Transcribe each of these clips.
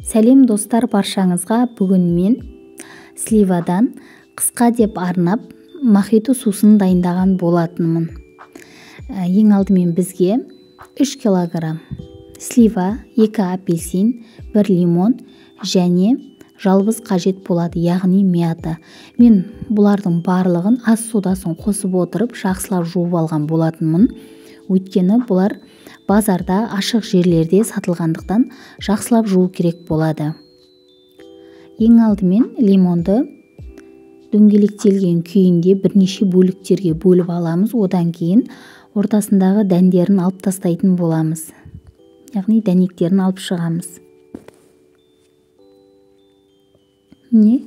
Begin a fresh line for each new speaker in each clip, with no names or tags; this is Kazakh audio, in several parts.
Сәлем достар баршаңызға. Бүгін мен сливадан қысқа деп арнап мохито сусын дайындаған болатынмын. Ең алдымен бізге 3 килограмм слива, 2 апельсин, 1 лимон және жалбыз қажет болады, яғни мята. Мен бұлардың барлығын ас содасын қосып отырып жақсылап жуып алған болатынмын. Өйткені бұлар базарда ашық жерлерде сатылғандықтан жақсылап жуу керек болады. Ең алдымен лимонды дөңгелектелген күйінде бірнеше бөліктерге бөліп аламыз. Одан кейін ортасындағы дәндерін алып тастайтын боламыз. Яғни дәнектерін алып шығамыз. Міне,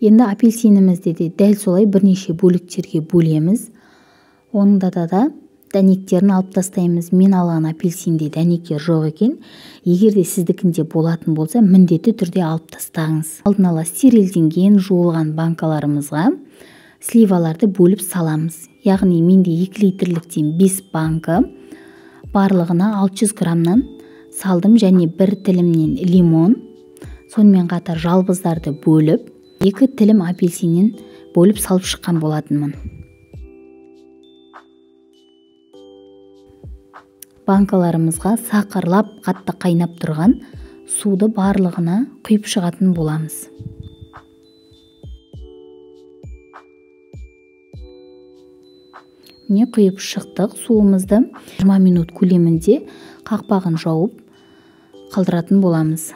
енді апельсинімізді де дәл солай бірнеше бөліктерге бөлеміз. Онда да дәнектерін алып тастаймыз. Мен алған апельсинде дәнектер жоқ екен. Егер де сіздікінде болатын болса, міндетті түрде алып тастаңыз. Алдын ала стерилденген, жуылған банкаларымызға сливаларды бөліп саламыз. Яғни менде 2 литрліктен 5 банка, барлығына 600 граммнан салдым және бір тілімнен лимон, сонымен қатар жалбыздарды бөліп, 2 тілім апельсиннен бөліп салып шыққан болатынмын. Банкаларымызға сақырлап қатты қайнап тұрған суды барлығына құйып шығатын боламыз. Міне құйып шықтық суымызды. 20 минут көлемінде қақпағын жауып қалдыратын боламыз.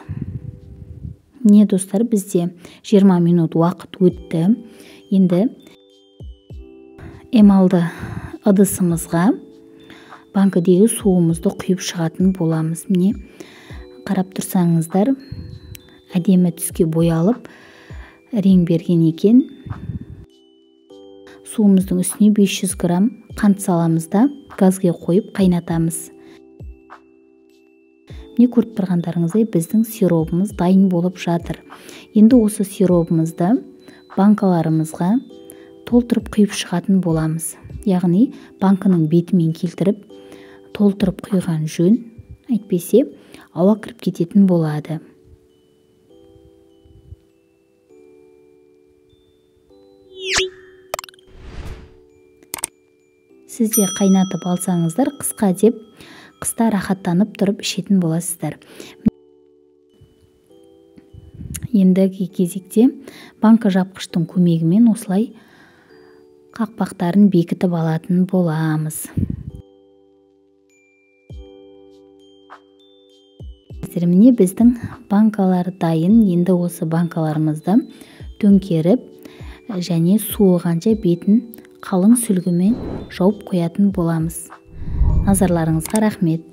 Міне достар, бізде 20 минут уақыт өтті. Енді эмалды ыдысымызға банкідегі суымызды құйып шығатын боламыз. Міне қарап тұрсаңыздар, әдемі түске боялып рең берген екен. Суымыздың үстіне 500 грамм қант саламыз да газге қойып қайнатамыз. Міне көріп тұрғандарыңыздай біздің сиробымыз дайын болып жатыр. Енді осы сиробымызды банкаларымызға толтырып құйып шығатын боламыз. Яғни банкінің бетімен келтіріп толтырып құйған жөн, әйтпесе ауа кіріп кететін болады. Сіз де қайнатып алсаңыздар, қысқа деп қыста рахаттанып тұрып ішетін боласыздар. Ендігі кезекте банка жапқыштың көмегімен осылай қақпақтарын бекітіп алатын боламыз. Міне біздің банкалар дайын. Енді осы банкаларымызды төңкеріп және суығанша бетін қалың сүлгімен жауып қоятын боламыз. Назарларыңызға рахмет.